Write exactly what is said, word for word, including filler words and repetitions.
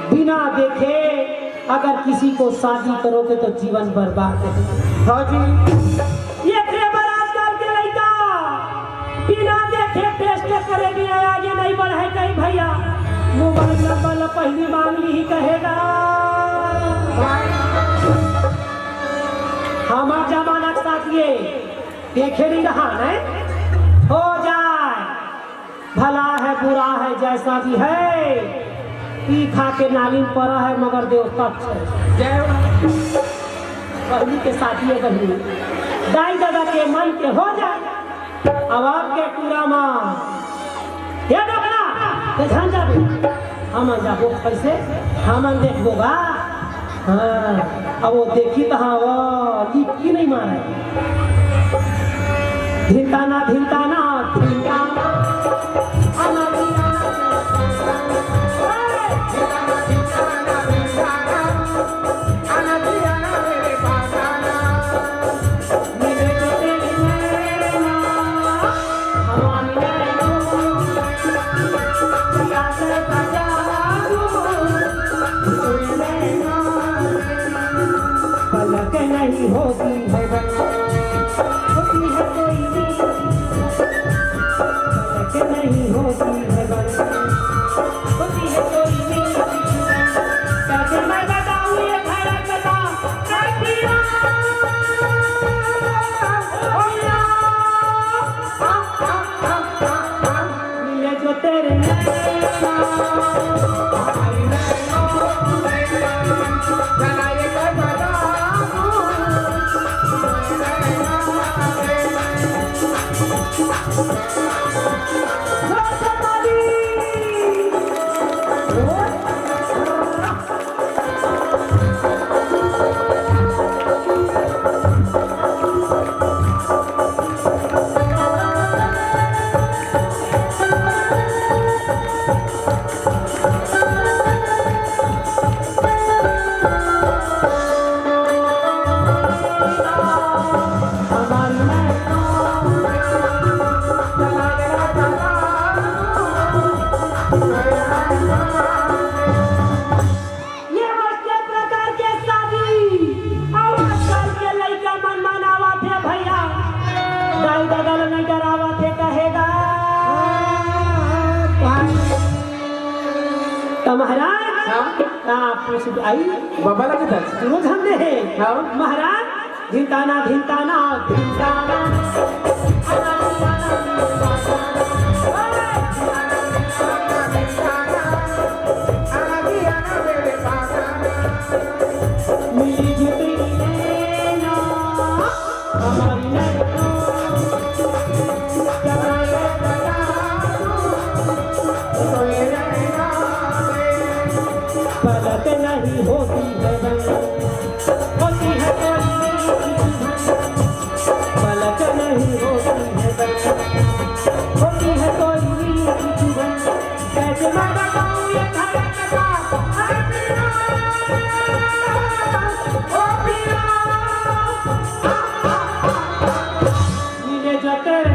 बिना देखे अगर किसी को शादी करोगे तो जीवन बर्बाद है। हाँ जी। ये थे बर आजकल के लइका बिना देखे टेस्ट करे भी आगे नहीं बढ़े कहीं भैया। मोबाइल नंबर ला पहली मांग ली ही कहेगा। हमार जमाना के साथ ये देखे नहीं रहा है, हो जाए। भला है, बुरा है, जैसा भी है, पी खा के नाली में पड़ा है, मगर देव तक है। जय हो। बहनी के शादी है, बहनी। दाई दादा के मन के हो जाए। अब आपके पूरा माँ। ये डोकरा, ये ध्यान जाबे। हम जाबो कैसे? हम देखबो बा। हाँ, अब वो देखी तो हाँ, वो लिपकी नहीं मारे। धिनताना, धिनताना, धिनताना। पलक नहीं होती है बंद, होती है कोई नहीं, पलक नहीं होती है बंद, होती है कोई नहीं। कैसे मैं बताऊं ये भड़कता, मिले जो तेरे नैना। ये बस के प्रकार के शादी अउ आजकल के लइका मन मनावत हे भैया। दाई ददा ल नइ डरावत हे कहेगा। त महाराज, हाँ? का पूछ आई? बाबा लगे दस। दोनों झन दे हे। हाँ। महाराज, धिनताना, धिनताना, धिनताना। पलक नहीं होती है बंद, होती है कोई पलक नहीं होती है बंद, होती है कोई नींद की बंद। कैसे मैं बताऊं ये धड़कता है पिया, ओ पिया। मिले जो तेरे